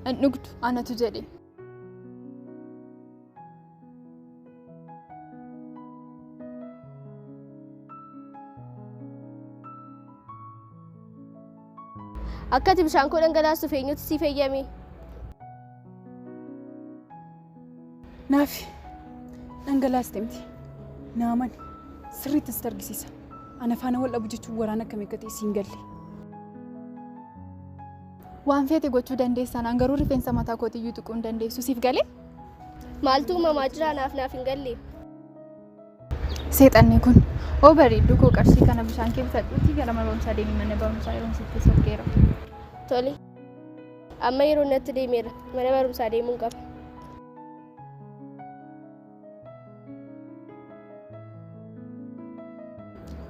Hin dhugdu anatu jedhe. Akka ati bishaan koo dhangalaastuuf eenyutu siif eeyyame? Naafi dhangalaaste miti. Naamani sirriitti sitti argisiisa. Ana faana wal dhabu jechuun waraana akkamii akka ta'e siin galle. Waan feete gochuu dandeessa naan garuu rifeensa mataa kootiyyuu tuquu hin dandeessu siif galee? Maaltu uumamaa jira naaf naaf hin galle. Seexanni kun oo bareedduu koo qarshii kana bishaan kee bitadhuutii gara mana barumsaa deemi mana barumsaa yeroon sitti sokkeera. Tole. Amma yeroon natti deemeera. Mana barumsaa deemuun qaba.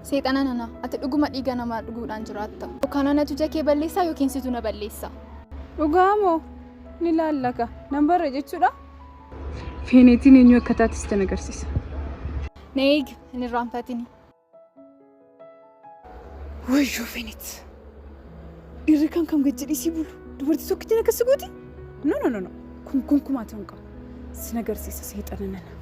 Seexana nana ati dhuguma dhiiga namaa dhuguudhaan jiraatta. Yookaan anatu ija kee balleessaa yookiin situ na balleessa. Dhugaa moo? Ni laallaka. Nan barra jechuudha? Feeneetiin eenyu akka taate sitti agarsiisa. Na eegi hin irraanfatini. Wayyoo Feeneet. Dhiirri kam kam gad jedhee sii bulu? Dubartii tokkittiin akkas si gooti? No no no no. Kun gonkumaa ta'uu hin qabu. Sin agarsiisa seexana nana.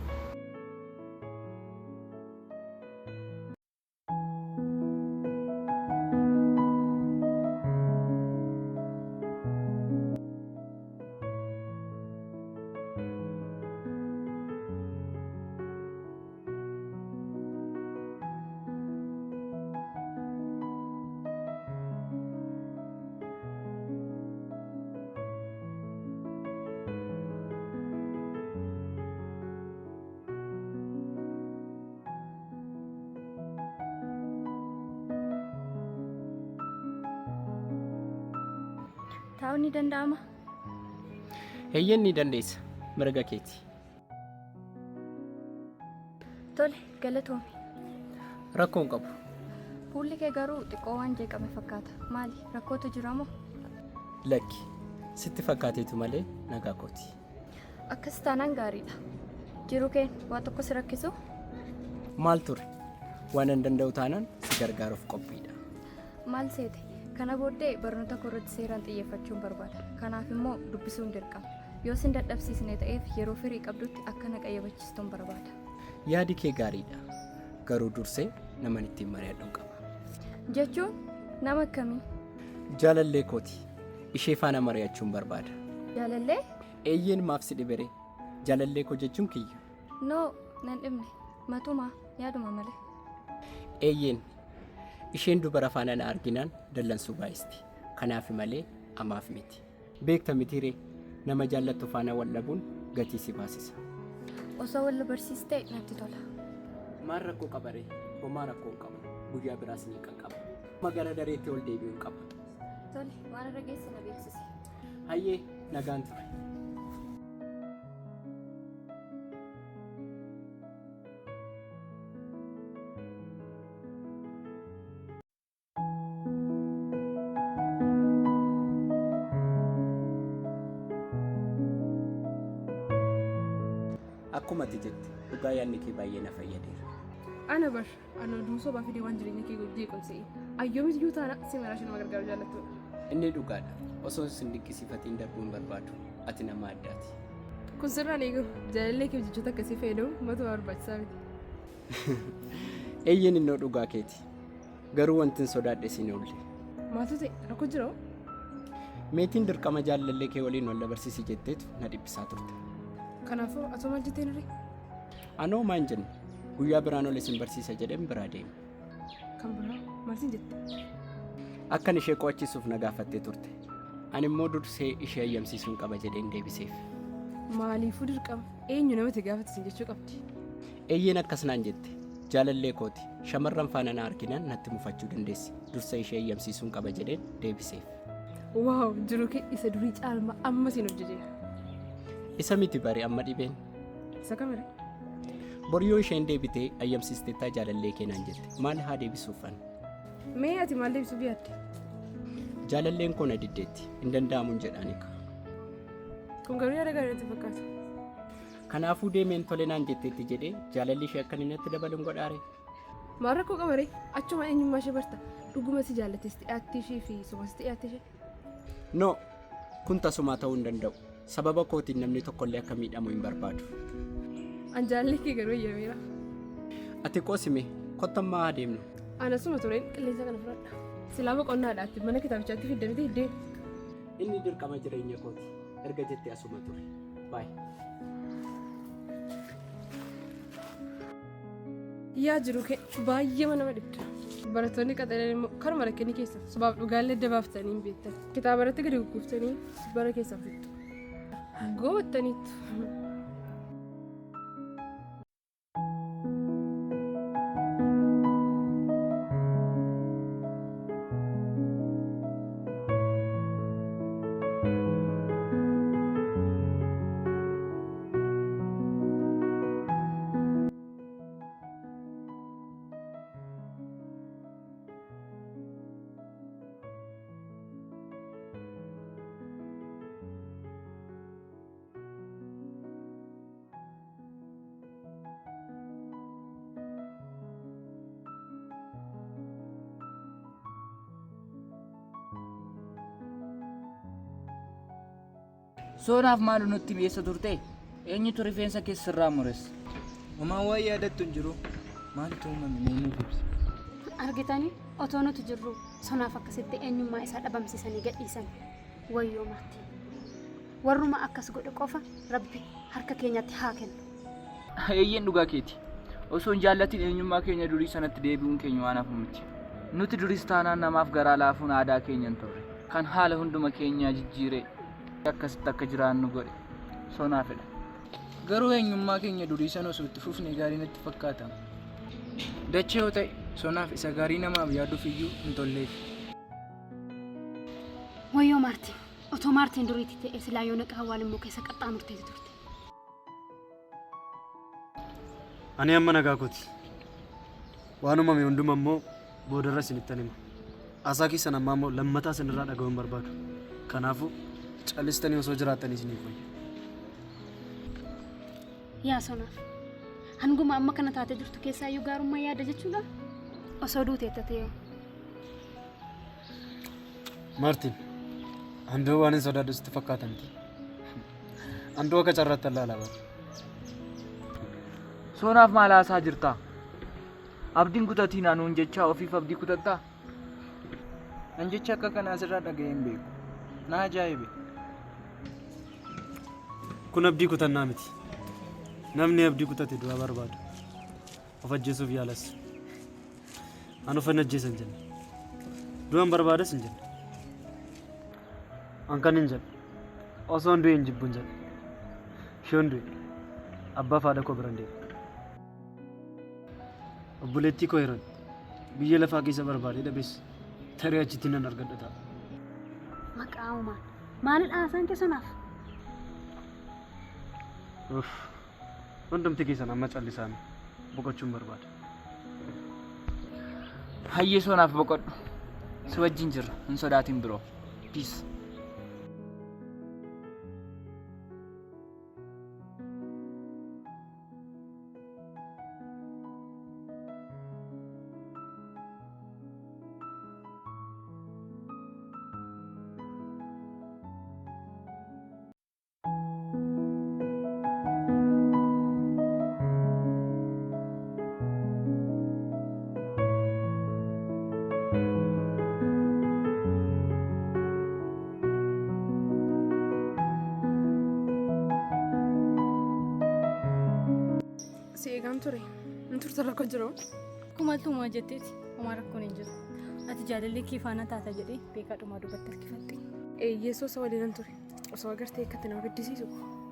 Taa'uun ni danda'ama? Eeyyeen ni dandeessa. Mirga keeti. Tole, galatoomi. Rakkoo hin qabu. Fuulli kee garuu xiqqoo waan jeeqame fakkaata. Maali? Rakkootu jira moo? Lakki. Sitti fakkaateetu malee nagaa kooti. Akkas taanaan gaariidha. Jiruu keen waa tokko si rakkisu? Maal ture? Waanan danda'u taanaan si gargaaruuf qophiidha. Maal seete? Kana booddee barnoota koo irratti seeraan xiyyeeffachuun barbaada. Kanaaf immoo dubbisuun dirqama. Yoo sin dadhabsiisne ta'eef yeroo firii qabdutti akka na qayyabachiistuun barbaada. Yaadi kee gaariidha. Garuu dursee naman ittiin mari'adhun qaba. Jechuun nama akkamii? Jaalallee kooti. Ishee faana mari'achuun barbaada. Jaalallee? Eeyyeen maaf si dhiberee? Jaalallee koo jechuun kiyya. No, nan dhibne. Matumaa, yaaduma malee. Eeyyeen. Isheen dubara faana na arginaan dallansuu baay'isti. Kanaafi malee amaaf miti. Beekta mitiiree nama jaallattu faana wal dhabuun gatii si baasisa. Osoo wal nu barsiistee natti tola. Maal rakkoo qabaree? Homaa rakkoo hin qabu. Guyyaa biraas ni qaqqaba. Amma gara dareetti ol deebi'uun qaba. Tole, waan irra geesse na beeksisi. Hayyee nagaan ture. Akkuma ati jette dhugaa yaadni kee baay'ee na fayyadeera. Ana bar ana oduu sobaa fidee waan jireenya kee jeequn se'e. Ayyoomis iyyuu taana si maraa ishee nama gargaaru jaallattudha. Inni dhugaadha. Osoo sin dinqisiifatiin darbuu hin barbaadu. Ati nama addaati. Kun sirraan eegamu jaalallee kee jechoota akkasii fayyadamu matuma barbaachisaa miti. Eeyyeen innoo dhugaa keeti. Garuu wantin sodaadhe sin oolle. Maaltu ta'e rakkoo jira hoo? Meetiin dirqama jaallallee kee waliin wal dabarsisi jetteetu na dhiphisaa turte. Kanaafuu atoo maal jetteen ree? Anoo maan jenne guyyaa biraan ol isin barsiisa jedheen biraa deeme. Kan biraa maal sin jette? Akkan ishee qo'achiisuuf na gaafattee turte. Ani immoo dursee ishee ayyamsiisuun qaba jedheen deebiseef. Maaliifuu dirqama? Eenyu nama itti gaafate sin jechuu qabdi. Eeyyeen akkas naan jette. Jaalallee kooti. Shamarran faana na arginaan natti mufachuu dandeessi. Dursa ishee eeyyamsiisuun qaba jedheen deebiseef. Waaw jiruu kee isa durii caalma amma siin of jajeera. Isa miti bari amma dhibeen. Isa kamire? Bor yoo isheen deebitee ayyamsiisteettaa jaalallee kee naan jette. Maal haa deebisuuf an? Mee ati maal deebisuuf yaadde? Jaalalleen koo na diddeetti. Hin danda'amun jedhaani kaa. Kun garuu yaada gaarii natti fakkaata. Kanaafuu deemeen tole naan jetteetti jedhee jaalalli ishee akka inni natti dabalun godhaare. Maal rakkoo qaba ree? Achuma eenyummaa ishee barta. Dhuguma si jaallatte sitti dhiyaatti ishee fi soba sitti dhiyaatti ishee. No! Kun tasumaa ta'uu hin danda'u. Sababa kootiin namni tokkollee akka miidhamu hin barbaadu. An jaalalli kee garuu eeyyameera. Ati qoosime kottammaa adeemnu. Ana suma tureen qilleensa kana fudhadha. Silaa boqonnaadhaatti mana kitaabichaatti fidde miti hiddee. Inni dirqama jireenya kooti. Erga jettee asuma ture. Baay. Yaa jiru kee baay'ee nama dhibda. Barattoonni qaxaleen immoo karuma rakkinni keessa sobaaf dhugaallee adda baaftanii hin beektan. Kitaaba irratti gadi gugguuftanii bara keessan fixxu. Goottaniittu. Soonaaf maalu nutti mi'eessa turte? Eenyutu rifeensa kee sirraa mures? Homaan waan yaadattu hin jiru. Maaltu uumame mee nuuf ibsi. Argitanii otoo nuti jirru sonaaf akkasitti eenyummaa isaa dhabamsiisanii gadhiisan. Wayyoo Maartiin. Warruma akkas godhe qofa Rabbi harka keenyatti haa kennu. Eeyyeen dhugaa keeti. Osoo hin jaallatin eenyummaa keenya durii sanatti deebi'uun keenya waan hafu miti. Nuti duris taanaan namaaf garaa laafuun aadaa keenya hin turre. Kan haala hunduma keenyaa jijjiiree akkasitti akka jiraannu godhe sonaafidha. Garuu eenyummaa keenya durii sana osoo itti fufnee gaarii natti fakkaata. Dachee yoo ta'e sonaaf isa gaarii namaaf yaaduuf iyyuu hin tolleef. Wayyoo Maartiin. Otoo Maartiin duriitti ta'e silaa yoona qaawwaan immoo keessa qaxxaamurteeti turte. Ani amma nagaa kooti. Waan uumame hunduma immoo boodarra isinittan hima. Haasaa keessan ammaa immoo lammataa isinirraa dhaga'uu hin barbaadu. Kanaafuu callistanii osoo jiraattanii isiniif wayya. Yaa sonaaf. Hanguma amma kana taatee jirtu keessaa iyyuu gaarummaa yaada jechuudha. Osoo duuteetta ta'e. Maartiin, andoo waan hin sodaadhu sitti fakkaata miti. Andoo akka carraatti allaala bara. Soonaaf maal haasaa jirta? Abdiin kutatiin anuun jechaa ofiif abdii kutattaa? An jecha akka kanaa sirraa dhaga'ee hin beeku. Na ajaa'ibe. Kun abdii kutannaa miti. Namni abdii kutate du'a barbaada. Of ajjeesuuf yaalas. An of hin ajjeesa hin jenne. Du'an barbaadas hin jenne. An kan hin jedhe. Osoo hin du'e hin jibbu hin jedhe. Yoon du'e abbaa fi haadha koo biran deema. Obboleettii koo Heran biyya lafaa keessa barbaadee dhabes tarii achitti nan argadha ta'a. Maqaa uumaan. Maalidha haasaan kee sonaaf? Uff. Hundumti keessan amma callisaame boqochuun barbaada. Hayyee soonaaf boqodhu. Si wajjin jirra. Hin sodaatin biroo. Peace. Si eegaan ture. Hin turte rakkoo jiru. Akkuma tuumaa jetteeti homaa rakkoon hin jiru. Ati jaalallee kee faana taata jedhee beekaa dhumaa duubatti harkifadhe. Eeyyee soosa waliinan ture. Osoo agartee akkatti nama gaddisiisu.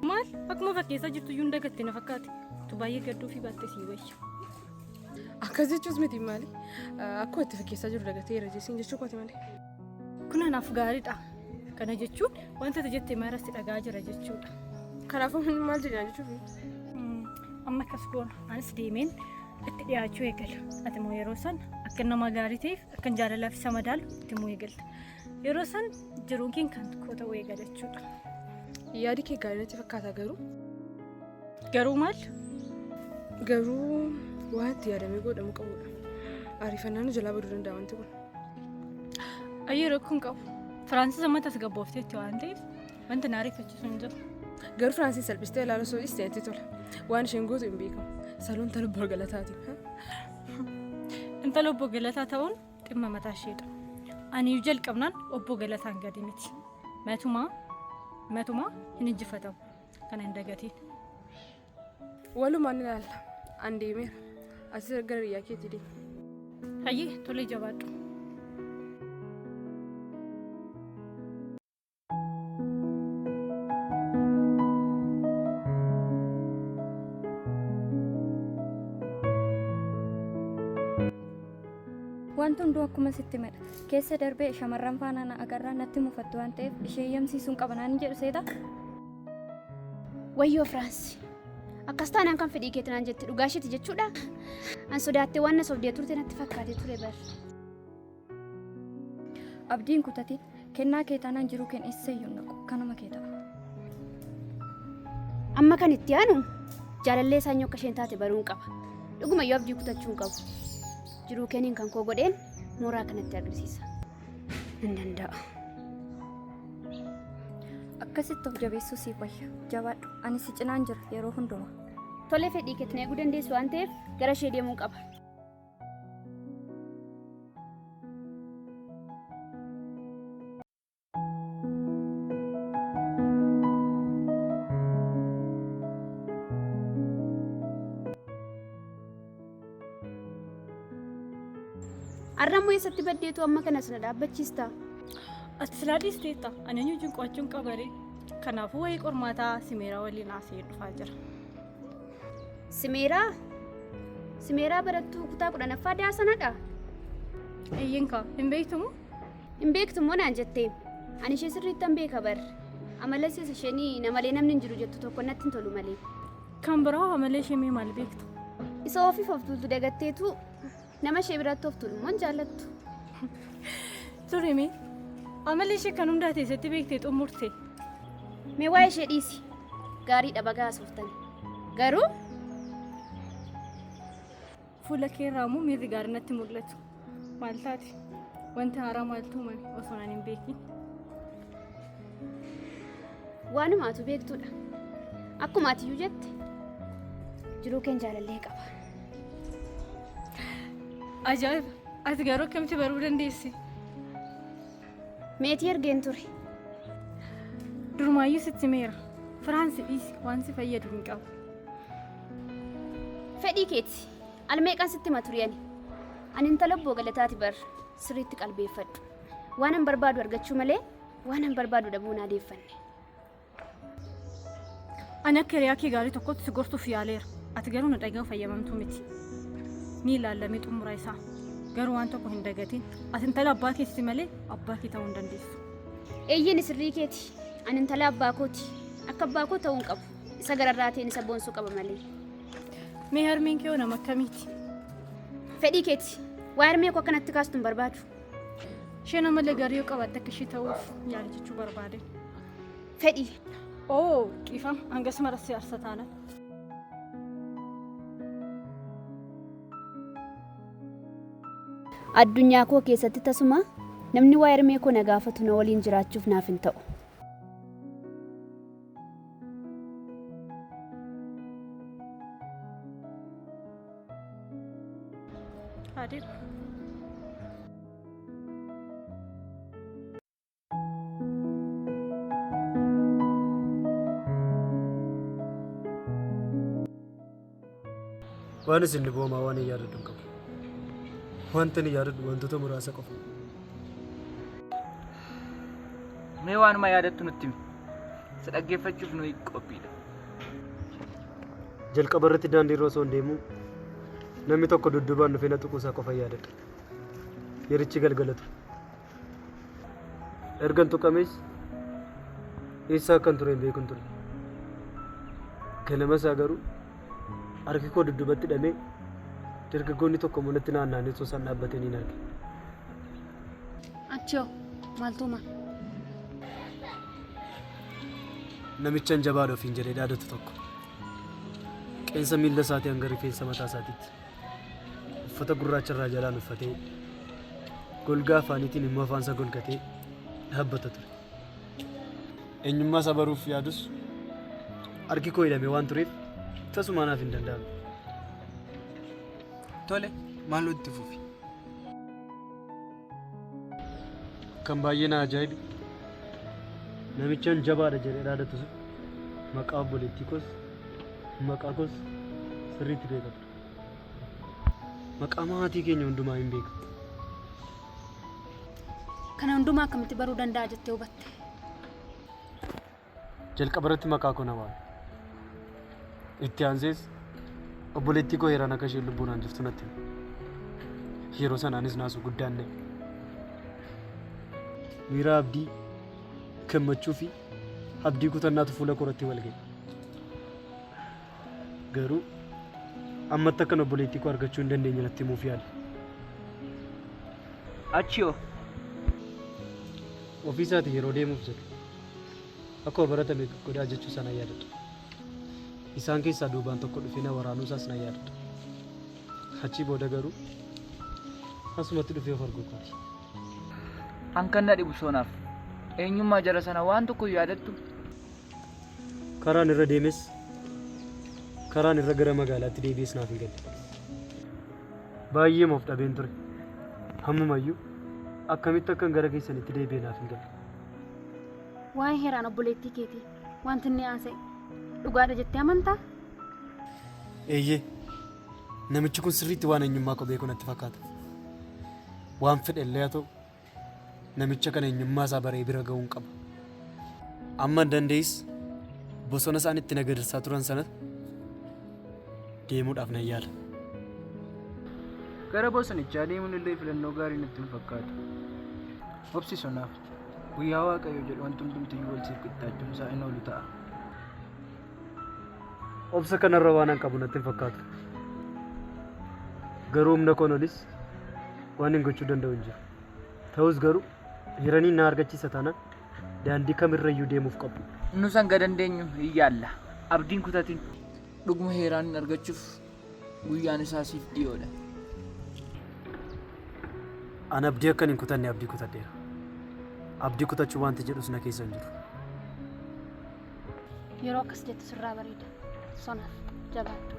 Maal akkuma fakkeessaa jirtu iyyuu hin dagatte na fakkaate. Tu baay'ee gadduu fi baatte sii wayya. Akkas jechuus miti maali? Akkuma itti fakkeessaa jiru dagateera jeesiin jechuu kooti malee. Kun anaaf gaariidha. Kana jechuun wanta ati jette mara si dhagaa jira jechuudha. Kanaafuu maal jedhina jechuuf? Amma akkas goona. Anis deemeen itti dhiyaachuu eegala. Ati immoo yeroo san akka nama gaarii ta'eef akka jaalalaaf isa madaalu itti immoo eegalta. Yeroo san jiruun kee kan koo ta'uu eegala jechuudha. Yaadi kee gaarii natti fakkaata garuu. Garuu maal? Garuu waan itti yaadamee godhamuu qabudha. Ariifannaan nu jalaa baduu danda'a wanti kun. Ayyee rakkoo hin qabu. Firaansis amma tasgabboofteetti waan ta'eef Wanti na ariifachiisu hin jiru. Garuu Firaansiin salphistee ilaaluu osoo dhiiste natti tola. Waan isheen gootu hin beekamu. Saluun intala obbo Galataati. Intala obbo Galataa ta'uun dhimma mataa isheedha. Ani jalqabnaan obbo Galataan gadi miti. Matumaa matumaa hin injifatamu. Kana hin dagatiin. Walumaan ilaalla. An deemeera. Atis gara biyyaa keetii deemi. Hayyee tolee jabaadhu. Wanti hunduu akkuma sitti medha. Keessa darbee shamarran faana na agarraa natti mufattu waan ta'eef ishee eeyyamsiisuun qaba naan jedhu seeta. Wayyoo Firaansi. Akkas taanaan kan fedhii keetii naan jette dhugaa isheeti jechuudha. An sodaattee waan na sobdee turte natti fakkaatee ture bar. Abdiin kutatiin kennaa kee taanaan jiruu keen eessayyuu hin dhaqu kanuma kee ta'a. Amma kan itti aanu jaalallee isaanii akka isheen taate baruun qaba. Dhugumayyuu abdii kutachuu hin qabu. Jiruu keeniin kan koo godheen mooraa kanatti agarsiisa. Nan danda'a. Akkasitti of jabeessuu siif wayya. Jabaadhu. Ani si cinaan jira yeroo hundumaa. Tole fedhii keetiin eeguu dandeessu waan ta'eef gara ishee deemuun qaba. Har'a immoo eessatti baddeetu amma kana sana dhaabbachiista? Ati silaa dhiisteetta. Ani eenyu wajjin qo'achuun qaba ree? Kanaafuu wayii qormaataa Simeeraa waliin haasa'ee dhufaa jira. Simeeraa? Simeeraa barattuu kutaa kudhanaffaa daasanadha? Eeyyeen kaa hin beektumoo? Hin beektu immoo naan jettee. Ani ishee sirriittan beeka bar. Amala ishees isheen namalee namni hin jiru jettu tokko natti hin tolu malee. Kan biraa amala ishee mee maal beektu? Isa ofiif of tuultu dagatteetu nama ishee biratti of tuulu immoo hin jaallattu. Ture mee amala ishee kan hundaa teessatti beektee xumurte. Mee waa'ee ishee dhiisi. Gaariidha baga haasoftan. Garuu Fuula kee irraa immoo miirri gaarii natti mul'atu. Maal taate? Wanti haaraa maaltu uumame osoo naan hin beekin? Waanuma atu beektuudha. Akkuma atiyyuu jette jiruu keen jaalallee qaba. Ajaa'iba! Ati garuu akkamitti baruu dandeesse? Meetii ergeen ture. Durumaayyuu sitti himeera. Firaansi dhiisi waan si fayyadu hin qabu. Fedhii keeti. Al meeqan sitti hima ture ani. Ani intala obboo Galataati bar. Sirriitti qalbeeffadhu. Waanan barbaadu argachuu malee waanan barbaadu dhabuu hin aadeeffanne. Ani akka hiriyaa kee gaarii tokkotti si gorsuuf yaaleera. Ati garuu na dhaga'uuf hayyamamtuu miti. Ni ilaallamee xumura isaa. Garuu waan tokko hin dagatin. Ati intala abbaa keetti malee abbaa kee ta'uu hin dandeessu. Eeyyeen sirrii keeti. Ani intala abbaa kooti. Akka abbaa koo ta'uu hin qabu. Isa gararraa ta'een isa boonsuu qaba malee. Mee harmeen kee hoo nama akkamiiti? Fedhii keeti. Waa'ee harmee koo akkanatti kaastu hin barbaadu. Isheen amala gaarii yoo qabaatte akka ishee ta'uuf yaali jechuu barbaade. Fedhii. Oo dhiifama hangas mara si aarsa taanaan. Addunyaa koo keessatti tasuma namni waa'ee harmee koo na gaafatu na waliin jiraachuuf naaf hin ta'u. Adeemu. Waan isin dhibu homaa waan hin yaadadhu hin qabu. Wanta ani yaadadhu wantoota muraasa qofa. Mee waanuma yaadattu nutti himi. Si dhaggeeffachuuf nuyi qophiidha. Jalqaba irratti daandii irra osoon deemuu namni tokko dudduubaan dhufee na tuquu isaa qofan yaadadha. Yerichi galgala ture. Ergan tuqamees eessa akkan ture hin beekun ture. Ganama isaa garuu harki koo dudduubatti hidhamee dargaggoonni tokko immoo natti naanna'anii osoo isaan dhaabbatanii arge. Achoo maaltu uuma? Namichan jabaadha ofiin jedhee dhaadatu tokko. Qeensa miilla isaatii hanga rifeensa mataa isaatiitti uffata gurraacha irraa jalaan uffatee golgaa afaaniitiin immoo afaansa golgatee dhaabbata ture. Eenyummaa isaa baruuf yaadus harki koo hidhamee waan tureef tasuma naaf hin danda'amne. Tole, maaloo itti fufi. Kan baay'ee na ajaa'ibe namichaan jabaadha jedhee dhaadatu sun maqaa obboleettii koos maqaa koos sirriitti beeka ture. Maqaa maatii keenya hundumaa hin beeka. Kana hundumaa akkamitti baruu danda'a jettee hubatte? Jalqaba irratti maqaa koo na waame. Itti aansees obboleettii koo Heeraan akka isheen lubbuudhaan jirtu natti hime. Yeroo sanaanis naasuu guddaan na'e. Miira abdii, gammachuu fi abdii kutannaatu fuula koo irratti wal ga'e. Garuu ammatti akkan obboleettii koo argachuu hin dandeenye natti himuuf yaale. Achi hoo? Ofii isaatii yeroo deemuuf jedhu akkuma baratame godhaa jechuu isaa nan yaadadha. Isaan keessaa duubaan tokko dhufee na waraanuu isaas nan yaadadha. Achii booda garuu asumatti dhufee of arguu kooti. An kan na dhibu Soonaaf eenyummaa jara sana waan tokko hin yaadattu? Karaan irra deemes karaan irra gara magaalaatti deebi'es naaf hin galle. Baay'eema of dhabeen ture. Ammumayyuu akkamitti akkan gara keessanitti deebi'e naaf hin galle. Waa'ee Heeraan obboleettii keetii wanti inni haasa'e dhugaadha jettee amantaa? Eeyyee. Namichi kun sirriitti waan eenyummaa koo beeku natti fakkaata. Waan fedhe illee haa ta'u namicha kana eenyummaa isaa baree bira ga'uun qaba. Amman danda'es bosona isaan itti na gadarsaa turan sana deemuudhaaf nan yaala. Gara bosonichaa deemuun illee filannoo gaarii natti hin fakkaatu. Obsi Sonaaf. Guyyaa Waaqayyo jedhu wanti hundumtiyyuu wal siif qixxaachuun isaa hin oolu ta'a. Obsa kanarra waanan qabu natti hin fakkaatu. Garuu humna koon olis waanin gochuu danda'u hin jiru. Ta'us garuu Hiraniin na argachiisa taanaan daandii kamirrayyuu deemuuf qophiidha. Nus hanga dandeenyu hin yaalla. Abdii hin kutatin. Dhuguma Heeraaniin argachuuf guyyaan isaa siif dhiyoodha. An abdii akkan hin kutanne abdii kutadheera. Abdii kutachuu waanti jedhus na keessa hin jiru. Yeroo akkas jettu sirraa bareeda. Sonaaf jabaadhu.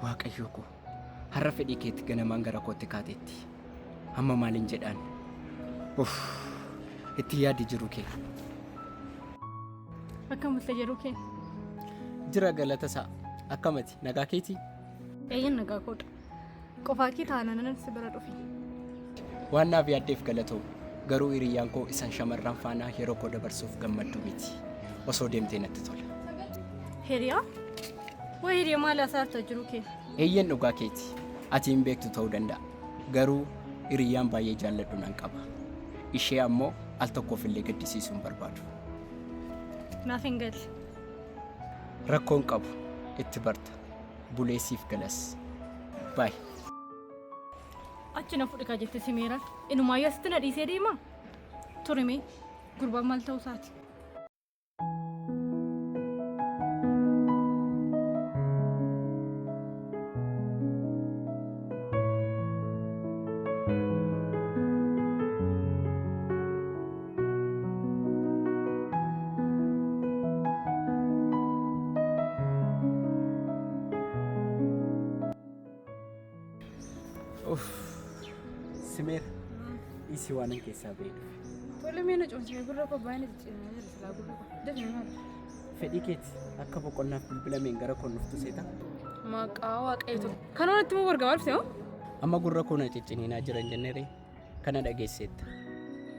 Waaqayyoo koo har'a fedhii keetti ganamaan gara kootti kaateetti. Amma maalin jedhaan? Uff itti yaadi jiru kee. Akkam bulte jiruu kee? Jira galata isaa. Akkamati nagaa keetii? Eeyyan nagaa koodha. Qofaa kee taananan si bira dhufe. Waan naaf yaaddeef galatoomi. Garuu hiriyyaan koo isan shamarran faana yeroo koo dabarsuuf gammaddu miti. Osoo deemtee natti tola. Hiriyaa? Waa'ee hiriyaa maal haasa'arta jiruu kee? Eeyyen dhugaa keeti. Ati hin beektu ta'uu danda'a. Garuu hiriyyaan baay'ee jaalladhu nan qaba. Ishee ammoo al tokkoof illee gaddisiisuu hin barbaadu. Naaf hin galle. Rakkoo hin qabu. Itti barta. Bulee siif galas. Bye. Achi na fudhi kaa jette Simeeraan. Inumaayyuu asitti na dhiisee deemaa? Turi mee gurbaan maal ta'uu isaati? Uff Simeer dhiisi waanan keessaa ba'ee dhufe. Tole mee na cimsime gurra koo baay'ee na ciccimaa jira silaa gurra koo. Dafii maal? Fedhii keeti akka boqonnaaf bilbilameen gara koon dhuftu seeta. Maqaa waaqayyo tokko. Kan natti immoo bargamaa dhufte moo? Amma gurra koo na cicciniinaa jiran jenneeree. Kana dhageesseetta.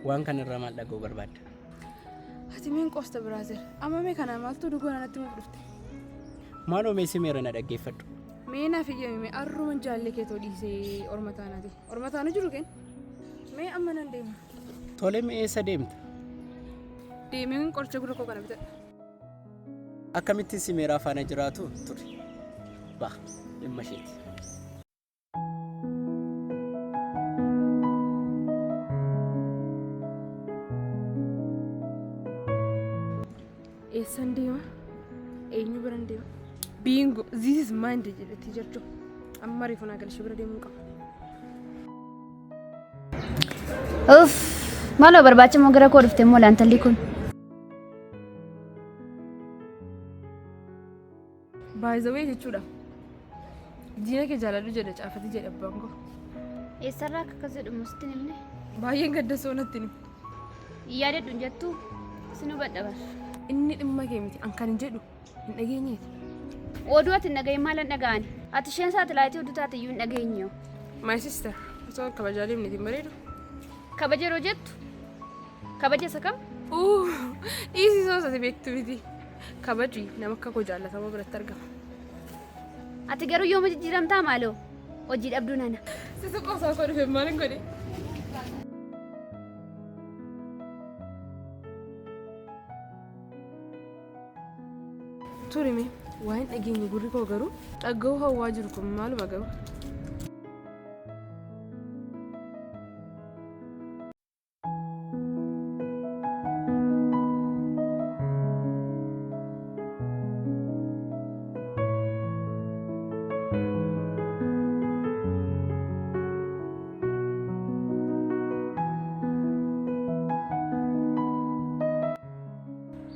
Waan kanarraa maal dhaga'uu barbaadda? Ati meen qoosta brother. Amma mee kana maaltu dhugaa natti himuuf dhufte? Maaloo mee Simeera na dhaggeeffadhu. Mee naaf iyyami mee arruman jaallee keetoo dhiisee orma taanaati. Orma taanu jiru keen. Mee amma nan deema. Tole mee eessa deemta? Deemeen qoricha gurra koo kana bitadha. Akkamittiin Simeeraa faana jiraatu ture. Bah dhimma isheeti. Eessan deema? Eenyu biran deema? Bingo! This is mind jedhetti jirtu. Amma reefu naa galishee bira deemuu qaba. Uff! Maaloo barbaacha gara koo dhufte immoo laantalli kun. By the way jechuudha. Diina kee jaaladhu jedha caafati jedha abbaan koo. Eessarraa akka akkas jedhu immoo sitti hin himne? Baay'een gadda soo natti himi. Hin yaadadhu hin jettuu? Sin hubadha bar. Inni dhimma kee miti an kan jedhu hin dhageenyeeti. Oduu ati hin dhagahin maalan dhaga'ani? Ati isheen saatilaayitii oduu taate iyyuu hin dhageenyeyo. My sister osoo kabajaa deemneeti hin bareedu? Kabaja yeroo jettu kabaja isa kam? Uu dhiisii soos ati beektu miti. Kabaji nama akka koo jaallatamoo biratti argama. Ati garuu yooma jijjiiramtaa maaloo? Hojii dhabduu nana. Situ qoosaa koo dhufe maalin godhe? Turi mee waan dhageenye gurri koo garuu dhaga'uu hawwaa jiru kun maaluma garuu?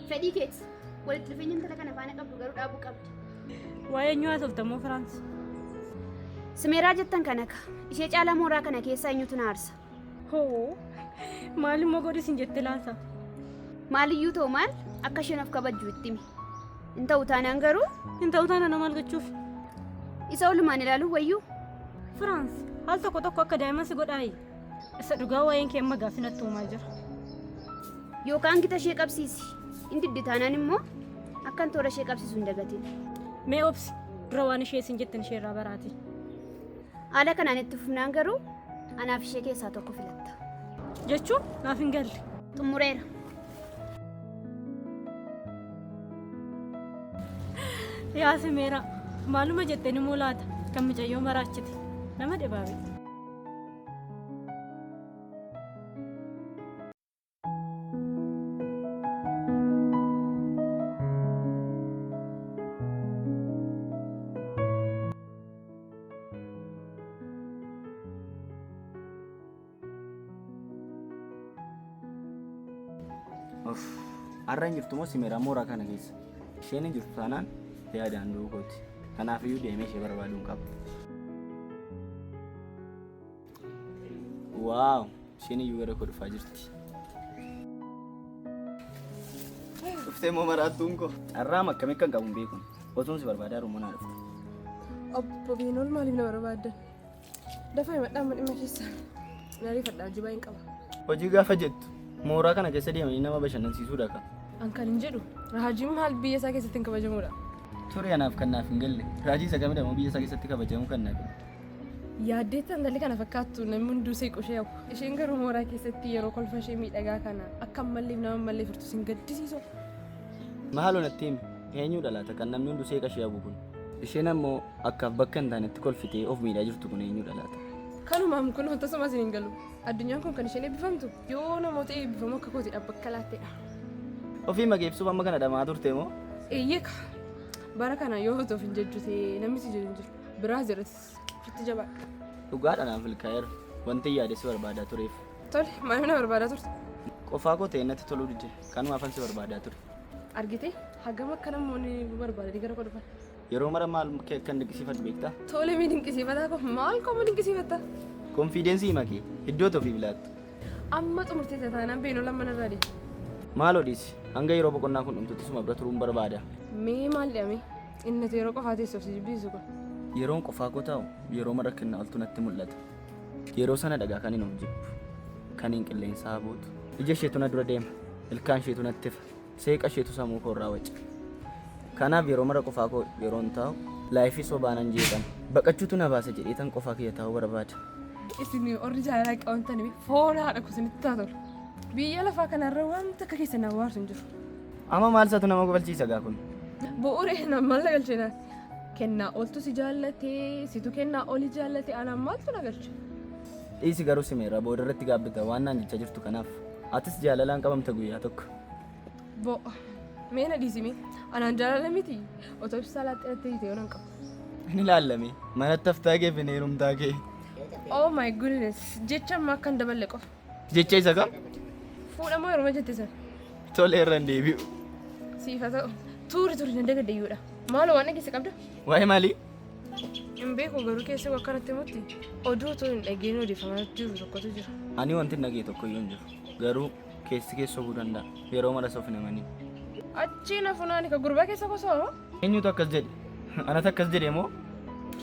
Fedhii keeti. Walitti dhufeenya intala kana faana qabdu garuu dhaabuu qabda. Waa'ee eenyuu haasofta immoo Firaans? Simeeraa jettan kana ka. Ishee caalaa mooraa kana keessaa eenyutu na aarsa? Hoo! Maal immoo godhi sin jette laata? Maaliyyuu ta'u maal akka isheen of kabajju itti himi. Hin ta'u taanaan garuu. Hin ta'u taanaan maal gochuuf? Isa olumaan ilaaluu wayyuu? Firaans, al tokko tokko akka daa'ima si godhaayi? Isa dhugaa waa'een kee amma gaaffii natti uumaa jira. Yookaan gita ishee qabsiisi. Hin diddi taanaan immoo akkan toora ishee qabsiisu hin dagatin. Mee obsi, dura waan ishee sin jetten ishee irraa baraati. Haala kanaan itti fufnaan garuu anaaf ishee keessaa tokko filatta. Jechuun naaf hin galle. Xumureera. Yaa Simeeraa, maaluma jetteen immoo laata kan micayyoo maraachite nama dhibaabe. Uff, har'a hin jirtu moo simeeraa mooraa kana keessa? Isheen hin jirtu taanaan yaadaan du'uu kooti. Kanaafiyyuu deemee ishee barbaaduun qaba. Waaw, isheen iyyuu gara koo dhufaa jirti. Dhuftee immoo maraattuun koo. Carraam akkamii akkan qabu hin beeku. Otuun si barbaadaa jiru immoo naa dhufte. Obbo Beenool maaliif na barbaaddan? Dafaa himadhaa amma dhimma keessa. Na ariifadhaa hojii baay'een qaba. Hojii gaafa jettu mooraa kana keessa deemanii nama bashannansiisuudha ka. An kan hin jedhu raajiin maal biyya isaa keessatti hin kabajamuudha. Ture anaaf kan naaf hin galle. Raajii isa kamidha moo biyya isaa keessatti kabajamuu kan naaf Yaaddeetta intalli kana fakkaattu namni hunduu seequ ishee hawwa. Isheen garuu mooraa keessatti yeroo kolfa ishee miidhagaa kana akka malleef nama mallee furtu sin gaddisiisu. Maaloo natti himi eenyudha laata kan namni hunduu seeqa ishee hawwu kun? Isheen ammoo akkaaf bakka hin taanetti kolfitee of miidhaa jirtu kun eenyudha laata? Kanumaam kun tasuma isin hin galu. Addunyaan kun kan isheen eebbifamtu yoo namoota eebbifamoo akka kootiidhaaf bakka laattedha. Ofii mageebsuuf amma kana dhama'aa turte moo? Eeyyee ka. Bara kana yoo of hin jajju ta'e namni si jaju hin jiru. Biraa jiras ofitti jabaadhu. Dhugaadha naaf milkaa'eera. Wanti yaade si barbaadaa tureef. Tole maaliif na barbaadaa turte? Qofaa koo ta'e natti toluu dide. Kanumaafan si barbaadaa ture. Argitee hagam akka namoonni barbaadanii gara koo dhufan. Yeroo mara maal kee akkan dinqisiifadhu beektaa? Tole mee dinqisiifataa koo maal koo dinqisiifatta? Konfiidensii makee iddoo ofiif laattu. Amma xumurtee taanaan beenoo lamman irraa deema. Maaloo dhiisi hanga yeroo boqonnaa kun dhumtutti suma bira turuun barbaada. Mee maal jedhame inni ati yeroo qofaa teessuuf si jibbisiisu kun. Yeroon qofaa koo taa'u yeroo mara kennaa oltu natti mul'ata. Yeroo sana dhagaa kan hin of jibbu. Kaniin qilleensa habuutu. Ija isheetu na dura deema. Ilkaan isheetu natti ifa. Seeqa isheetu sammuu koo irraa waca. Kanaaf yeroo mara qofaa koo yeroon taa'u laayifii sobaanan jeeqama. Baqachuutu na baasa jedheetan qofaa kiyya taa'uu barbaada. Isin warri jaalala qabamtanii foon haadha koo isinitti haa tolu. Biyya lafaa kanarra wanta akka keessan na bohaarsu hin jiru. Amma maal isaatu nama kofalchiisa gaa kun? Bu'uuree na maal na galche naan? Kennaa oltu si jaallate, situ kennaa oli jaallate, anaan maaltu na galche? Dhiisi garuu simeera booda irratti gaabbita waan naan jechaa jirtu kanaaf. Atis jaalalaan qabamta guyyaa tokko. Bo'a. Mee na dhiisi mee. Anaan jaalala miti. Otoo ibsaa laaxxee natti hiite yoo nan qaba. Hin ilaallame. Manatti haftaa kee fi heerumtaa kee. Oh my goodness. Jecha ammaa akka hin daballe qofa. Jecha isa kam? Fuudha moo heeruma jette sana? Tole irra hin deebi'u. Siif haa ta'u. Tuuri turi nan dagadde iyyuudha. Maaloo waan dhageesse qabda? Waa'ee maalii? Hin beeku garuu keessa koo akkanatti himutti oduu otoo hin dhageenye odeeffamaa jiru tokkotu jira. Ani wanti hin dhagee tokko iyyuu hin jiru. Garuu keessi kee sobuu danda'a. Yeroo mara of hin amanin. Achii na funaani ka gurbaa keessa koo soba moo? Eenyutu akkas jedhe? Anatu akkas jedhe moo?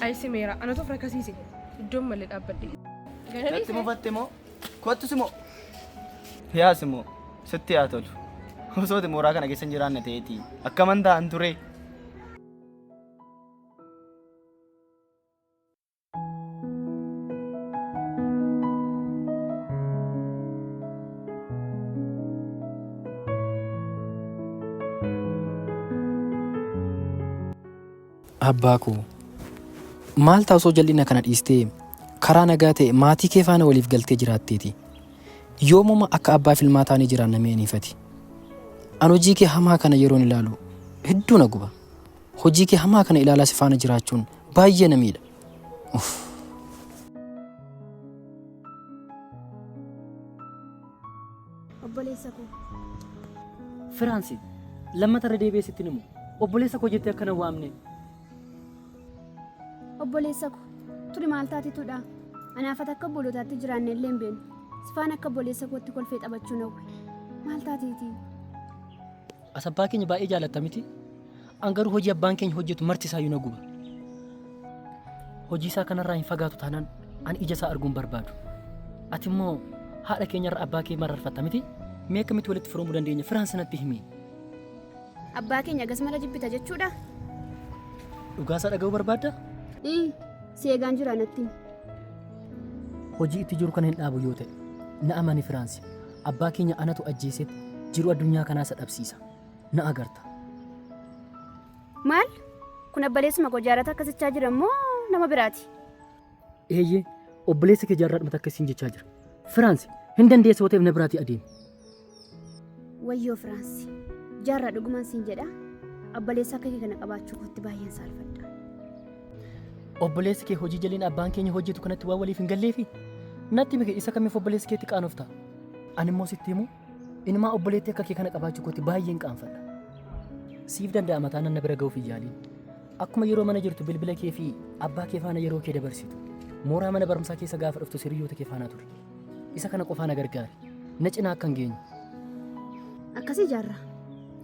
Ayi simeera anatu of rakkasiise. Iddoon malee dhaabbadhe. Gana Natti dhiise. mufatte moo? Kottu simoo. Yaa simoo sitti haa tolu. Osoo ati mooraa kana keessa hin jiraanne ta'eetii akkaman ta'an ture. Abbaa koo, maal ta'a osoo jal'ina kana dhiistee karaa nagaa ta'e maatii kee faana waliif galtee jiraatteeti. Yoomuma akka abbaa fi ilmaa taanee jiraanna mee aniifati. An hojii kee hamaa kana yeroon ilaalu hedduu na guba. Hojii kee hamaa kana ilaalaa si faana jiraachuun baay'ee na miidha. Uff. Obboleessa koo. Firaansi, lammata irra deebi'ee sitti himu. Obboleessa koo jettee akka na waamne. Obboleessa koo. Turi maal taatitudha? Anaaf ati akka obbolootaatti jiraanne illee hin beeknu. Sifaan akka obboleessa kootti kolfee taphachuun hawwe. Maal taateeti? As abbaa keenya baay'ee jaalatta miti? An garuu hojii abbaan keenya hojjetu marti isaayyuu na guba. Hojii isaa kanarraa hin fagaatu taanaan ani ija isaa arguu hin barbaadu. Ati immoo haadha keenyarra abbaa kee mararfatta miti? Mee akkamitti walitti firoomuu dandeenya? Firaansi natti himi. Abbaa keenya gas mara jibbita jechuudha? Dhugaasaa dhaga'uu barbaadda? Ii, si eegaan jira natti himi. Hojii itti jiru kana hin dhaabu yoo ta'e, na amani Firaansi, abbaa keenya anatu ajjeeseet jiruu addunyaa kanaa isa dhabsiisa. Na agarta. Maal? Kun abbaleessuma koo jaarrata akkasichaa jira moo nama biraati? Eeyyee, obboleessa kee jaarraadhumatu akkas siin jechaa jira. Firaansi, hin dandeessa yoo ta'eef na biraatii adeemi. Wayyoo Firaansi, jaarraa dhugumaan siin jedha, abbaleessa akka kee kana qabaachuu kootti baay'een saalfadha. Obboleessi kee hojii jaliin abbaan keenya hojjetu kanatti waan waliif hin galleefi? Natti himi isa kamiif obboleessa keetti qaanofta? Ani immoo sitti himu, inumaa obboleettii akka kee kana qabaachuu kootti baay'een qaanfadha. Siif danda'ama taanaan na bira ga'uuf hin yaaliin. Akkuma yeroo mana jirtu bilbila kee fi abbaa kee faana yeroo kee dabarsitu, mooraa mana barumsaa keessa gaafa dhuftus hiriyyoota kee faanaa turi. Isa kana qofaa na gargaari. Na cinaa akka hin geenye. Akkasii jaarraa?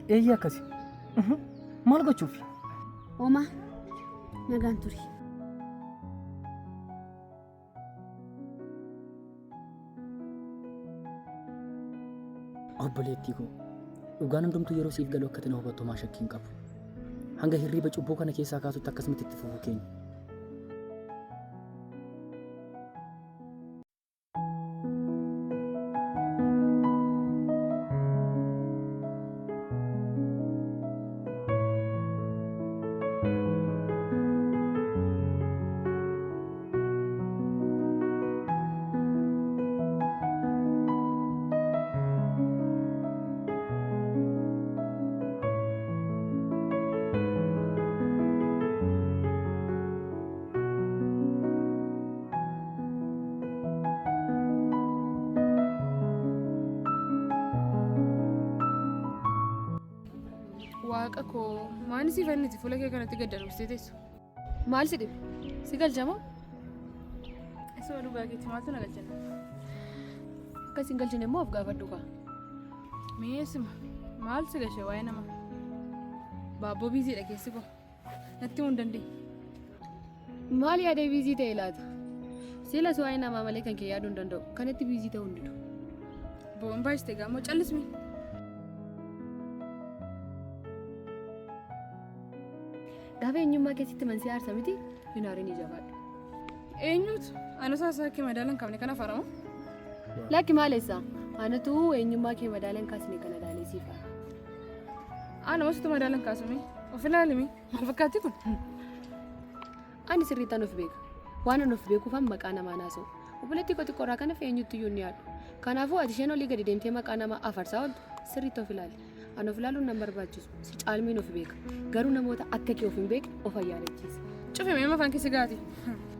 Eeyyee akkasi. Maal gochuufi? Homaa. Nagaan turi. Obboleettii koo, dhugaan hundumtuu yeroo siif galu akka ati na hubattu homaa shakkii hin qabu. Hanga hirriiba cubbuu kana keessaa kaatutti akkasumatti itti fufuu keenya. Waaqa koo maani si fanniti fuula kee kanatti gad darbistee teessu? Maal si dhibe? Si galcha moo? Isuma dhugaa keeti maaltu na galcha? Akka si hin galchine immoo of gaafadhu kaa. Mee sima maal si gashe waa'ee nama? Baabboo biiziidha keessi koo. Natti himuu hin dandeenye. Maal yaadee biizii ta'e laata? Silas waa'ee namaa malee kan kee yaaduu hin danda'u. Kanatti biizii ta'uu hin didu. Bo'oon baay'iste gaammoo callismi. Gaafa eenyummaa keessatti mansii aarsa miti hin aarin jabaadhu. Eenyutu? Ana saasaa kee madaala hin qabne kana faramu? Lakki maalessa? Anatu eenyummaa kee madaala hin kaasne kana ilaalee siif aara. Ana masutu madaala hin kaasume. Of ilaalimi. Maal fakkaatti kun? Ani sirriittan of beeka. Waan an of beekuufan maqaa namaa naasa'u. Obboleettii koo xiqqoorraa kan hafe eenyutti iyyuu hin dhiyaadhu. Kanaafuu ati isheen olii gadi deemtee maqaa namaa afarsaa ooltu sirriitti of ilaali. An of ilaaluun nan barbaachisu. Si caalmiin of beeka. Garuu namoota akka kee of hin beekne of ayyaanachiisa. Cufi mee afaan keessa gaati.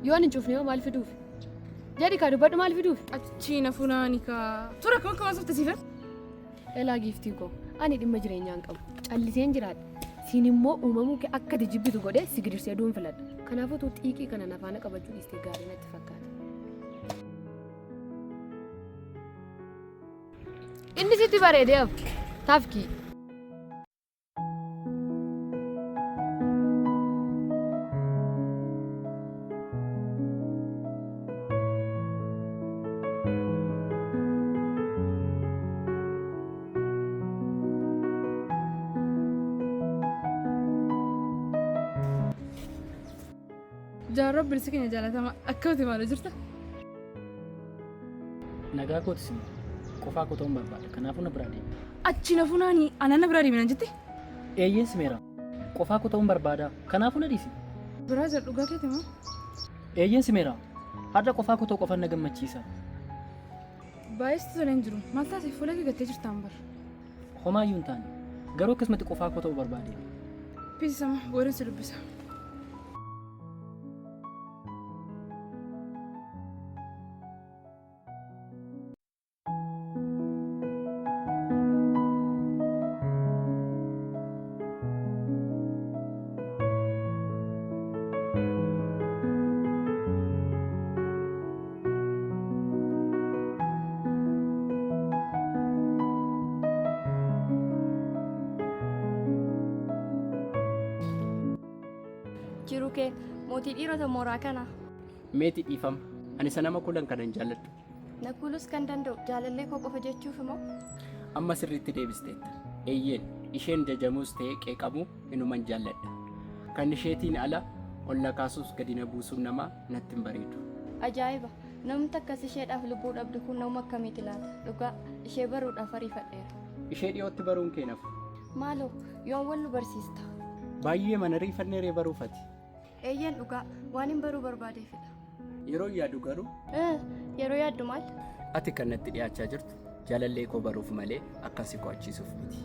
Yoo ani hin cufne hoo maal fiduuf? Jedhi kaa dubbadhu maal fiduuf? Achii na funaani kaa. Tura akkam akkam haasofta siifan? Elaa giiftii koo ani dhimma jireenyaa hin qabu. Calliseen jiraadha. Siin immoo uumamuu kee akka ati jibbitu godhee si gidirsee du'uun filadha. Kanaafuu utuu xiiqii kana na faana qabachuu dhiistee gaarii natti fakkaata. Inni sitti bareedee hafu. Tafkii. Jaarraa obboleessa keenya jaalatamaa akkamitti maal jirta? Nagaa kooti sin qofaa koo ta'uun barbaada. Kanaafuu na biraa deemi. Achi na funaani anaan na biraa deemi naan jette? Eeyyeen simeera. Qofaa koo ta'uun barbaada. Kanaafuu na dhiisi. Biraa jira dhugaa keeti moo? Eeyyeen simeera. Har'a qofaa koo ta'uu qofaan na gammachiisa. Baay'ee sitti tolee hin jiru. Maal taate fuula kee gattee jirtaan bar. Homaayyuu hin taane. Garuu akkasumatti qofaa koo ta'uu barbaade. Piisi sama boodan si dubbisa. Jiru kee mootii dhiirota mooraa kanaa. Meeti dhiifama. Ani isa nama kuulan kana hin jaalladhu. Na kuulus kan danda'u jaalallee koo qofa jechuuf moo? Amma sirriitti deebisteetta. Eeyyeen isheen jajamuus ta'ee qeeqamuu inuman jaalladha. Kan isheetiin ala ol na kaasuus gadi na buusuun namaa natti hin bareedu. Ajaa'iba! Namni akkas isheedhaaf lubbuu dhabdu kun nama akkamiiti laata? Dhugaa ishee baruudhaaf ariifadheera. Ishee dhiyootti baruun kee hin hafu. Maaloo yoom wal nu barsiista? Baay'ee mana riifannee ree baruuf ati. Eeyyeen dhugaa waanin baruu barbaadeefidha. Yeroo yaadu garuu Yeroo yaaddu maal? Ati kan natti dhiyaachaa jirtu jaalallee koo baruuf malee akkan si qo'achiisuuf miti.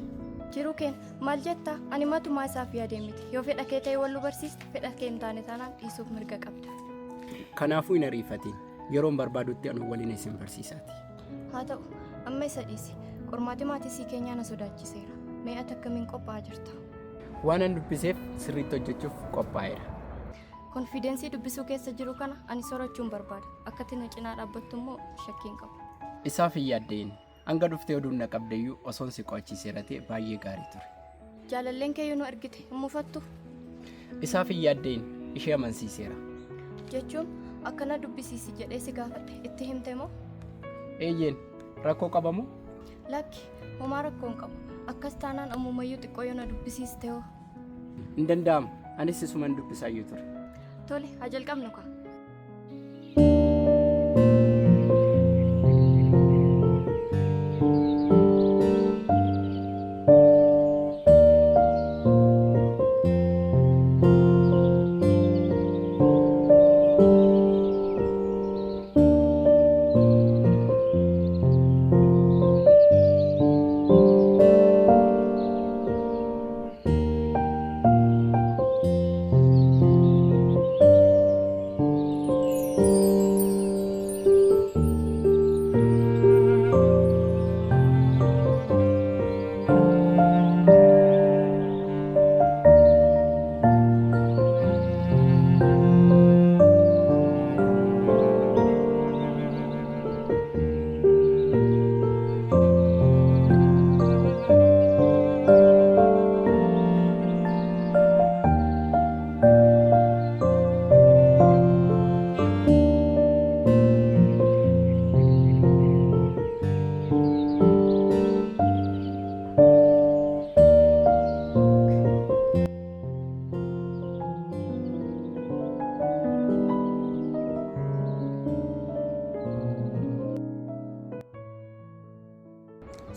Jiruu keen maal jetta? Ani matumaa isaaf yaadee miti. Yoo fedha kee ta'e wal nu barsiista, fedha kee hin taane taanaan dhiisuuf mirga qabda. Kanaafuu hin ariifatiin. Yeroon barbaadutti anuu waliin isin barsiisaati. Haa ta'u, amma isa dhiisi. Qormaati maatisii keenyaa na sodaachiseera. Mee ati akkamiin qophaa'aa jirta? Waanan dubbiseef sirriitti hojjechuuf qophaa'eera. Konfiidensii dubbisuu keessa jiru kana ani sorachuun barbaada. Akka ati na cinaa dhaabbattu immoo shakkii hin qabu. Isaaf hin yaadda'iin. Hanga dhuftee oduun na qabdeyyuu osoon si qo'achiiseera ta'e baay'ee gaarii ture. Jaalalleen kee yoo nu argite hin mufattu? Isaaf hin yaadda'iin. Ishee amansiiseera. Jechuun akka na dubbisiisi jedhee si gaafadhe itti himte moo? Eeyyeen. Rakkoo qaba moo? Lakki, homaa rakkoo hin qabu. Akkas taanaan ammumayyuu xiqqoo yoo na dubbisiiste hoo? Hin danda'amu. Anis isuman dubbisaayyuu ture. Tole, haa jalqabnu kaa.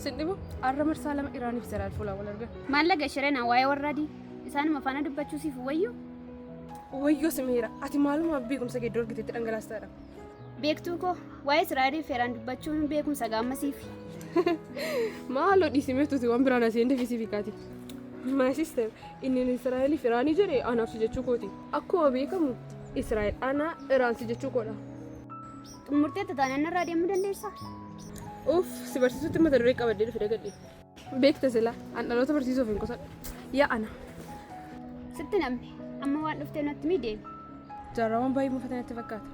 Sin dhibu har'a marsaa 2 Iraaniif Israa'el fuulaan wal argan. Maallaqa shirena waa'ee warra adii isaanuma faana dubbachuu siif wayyu? Wayyoo Simiira ati maalumaaf beekumsa kee iddoo argitetti dhangalaastaadha. Beektuu koo waa'ee Israa'eliif Iraan dubbachuun beekumsa gaamma siifi. Maaloo dhiisi meetuuti waan biraan asii hin dafisiif kaati. My sister inni Israa'eliif Iraanii jedhe anaaf si jechuu kooti. Akkuma beekamu Israa'el ana Iraan si jechuu koodha. Xumurteetta taanaan narraa deemuu dandeessaa? Uff si barsiisutti mata duree qabadhee dhufe dagadhe. Beekta sila an dhaloota barsiisuuf hin qusadhu. Yaa ana. Sitti namni amma waan dhuftee natti mii deemi. Jaarraawwan baay'ee muufatan natti fakkaata.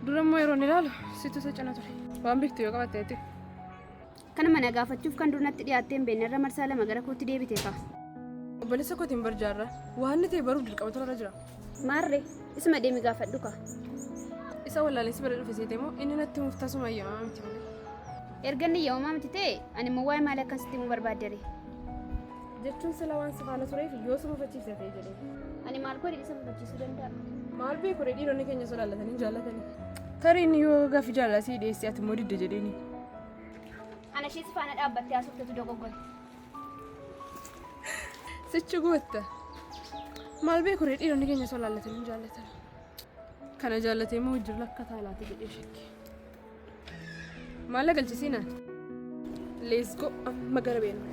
Dura immoo yeroo inni ilaalu situ isa cina ture. Waan beektu yoo qabatte ati. Kanuma na gaafachuuf kan dur natti dhiyaattee hin beekne irra marsaa 2 gara kootti deebite kaa. Obboleessa kootiin bar jaarraa. Waan inni ta'e baruuf dirqama irra jira. Maarree isuma deemi gaafadhu kaa. Isa wallaalee si bira dhufe seete moo inni natti himuuf tasuma eeyyamamaa miti malee. Erga inni eeyyamamaa miti ta'e ani immoo waa'ee maalii akkan sitti himuu barbaaddere? Jechuun sila waan si faana tureef yoo si mufachiifte ta'e jedhee. Ani maal godhe isa mufachiisuu danda'a? Maal beeku ree dhiironni keenya osoo laallatanii hin jaallatanii. Tarii inni yoo gaaffii jaalalaa sii dhiyeesse ati immoo didde jedheeni. Ana ishee si faana dhaabbattee haasoftetu dogoggore. Sichi gootta. Maal beeku ree dhiironni keenya osoo laallatanii hin jaallatan. Kana jaallatee immoo wajjin rakkataa laata jedhee shakke. Maal galchisiina? Let's go amma gara beena.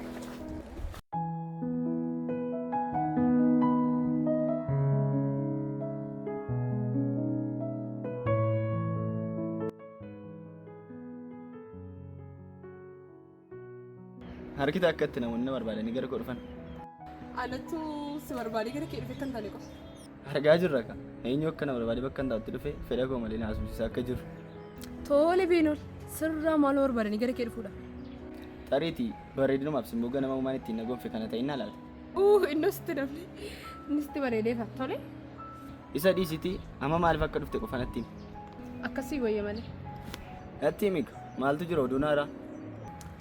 Harkita akka itti namoonni na barbaadanii gara koo dhufan. Anatu si barbaadee gara kee dhufe kan taane qofa. Argaa jirra ka. Eenyu akka na barbaadee bakka hin taa'utti dhufe fedha koo malee na haasofsiisaa akka jiru. Tole Beenol sirraa maaloo barbaadanii gara kee dhufuudha. Tariitii bareedinumaaf simboo ganama uumaan ittiin na gonfe kana ta'inna laata? Uu innoo sitti namni inni sitti bareedeefa tole. Isa dhiisitii amma maaliif akka dhufte qofa natti himi. Akkasii wayya malee. Natti himi maaltu jira oduun haaraa?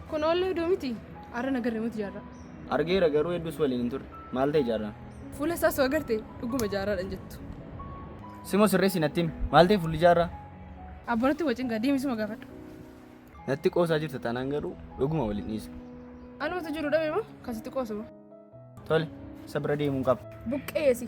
Kun oollee oduu miti. Har'a nagarre miti jaarraa. Argeera garuu hedduus waliin hin turre. Maal ta'e jaarraan? Fuula isaas yoo agarte dhuguma jaarraadha hin jettu. Simo sirreessi natti himi. Maal ta'e fuulli jaarraa? Abboonatti wacin gaa deemi suma gaafadhu. Natti qoosaa jirta taanaan garuu dhuguma waliin dhiisa. Anumatu jiru dhabe moo kan sitti qoosu moo? Tole isa bira deemuun qaba. Buqqeesi.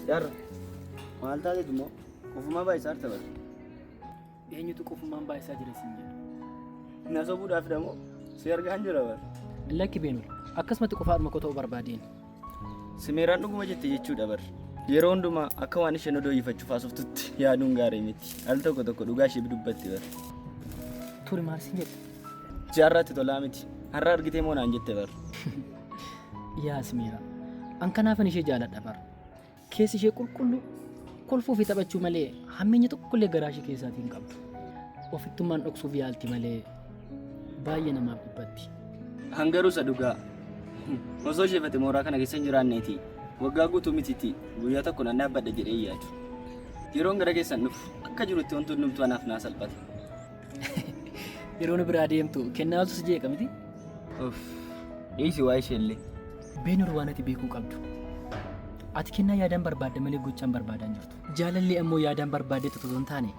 Jaarra maal taateetu immoo qofumaa baay'isaa jirta bara. Eenyutu qofumaan baay'isaa jira siin jedhe? Na sobuudhaaf damoo si argaan jira bara. Lakki Beenol, akkasumatti qofaadhuma koo ta'uu barbaadeen. Simeeraan dhuguma jette jechuudha bar. Yeroo hundumaa akka waan isheen odoo hiifachuuf haasoftutti yaaduun gaarii miti. Al tokko tokko dhugaa ishee dubbatti bar. Turi maal siin jette? Jaarraatti tolaa miti. Har'a argitee moo naan jette bar. Yaa Simeeraa, an kanaafan ishee jaaladha bar. Keessi ishee qulqulluu kolfuu fi taphachuu malee hammeenya tokkollee garaa ishee keessaatii hin qabdu. Ofittummaan dhoksuuf yaalti malee baay'ee namaaf dhiphatti. An garuu isa dhugaa. Osoo isheef ati mooraa kana keessa hin jiraanneeti waggaa guutuu mitiitti guyyaa tokko nan dhaabbadha jedhee hin yaadu. Yeroon gara keessan dhufu akka jirutti wanti hundumtuu anaaf naa salphata. Yeroo nu biraa deemtu kennaa oltu si jeeqa miti? Uff, dhiisi waa'ee isheellee. Beenur waan ati beekuu qabdu. Ati kennaa yaadaan barbaadda malee gochaan barbaadaa hin jirtu. Jaalalli ammoo yaadaan barbaaddeetu otoo hin taane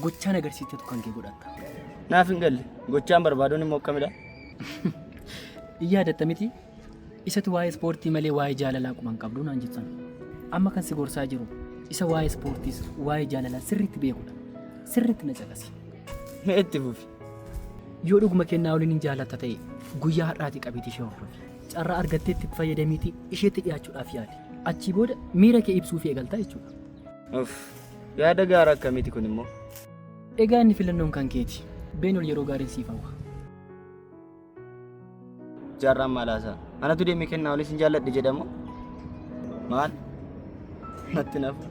gochaan agarsiiftetu kan kee godhatta. Naaf hin galle. Gochaan barbaaduun immoo akkamidha? In yaadatta miti? Isatu waa'ee ispoortii malee waa'ee jaalalaa quba hin qabdu naan jettan. Amma kan si gorsaa jiru isa waa'ee ispoortiis waa'ee jaalalaa sirriitti beekudha. Sirriitti na caqasi. Mee itti fufi. Yoo dhuguma kennaa waliin hin jaalatta ta'e guyyaa har'aatii qabiitii ishee hordofi. Carraa argattee itti fayyadamiitii isheetti dhiyaachuudhaaf yaali. Achii booda miira kee ibsuufii eegalta jechuudha. Uff, yaada gaaraa akkamiiti kun immoo? Egaa inni filannoon kan keeti. Beenol yeroo gaariin siif hawwa. Jaarraan maal haasa'a? Anatu deemee kennaa olii sin jaalladhe jedhamoo? Maal? Natti nafu.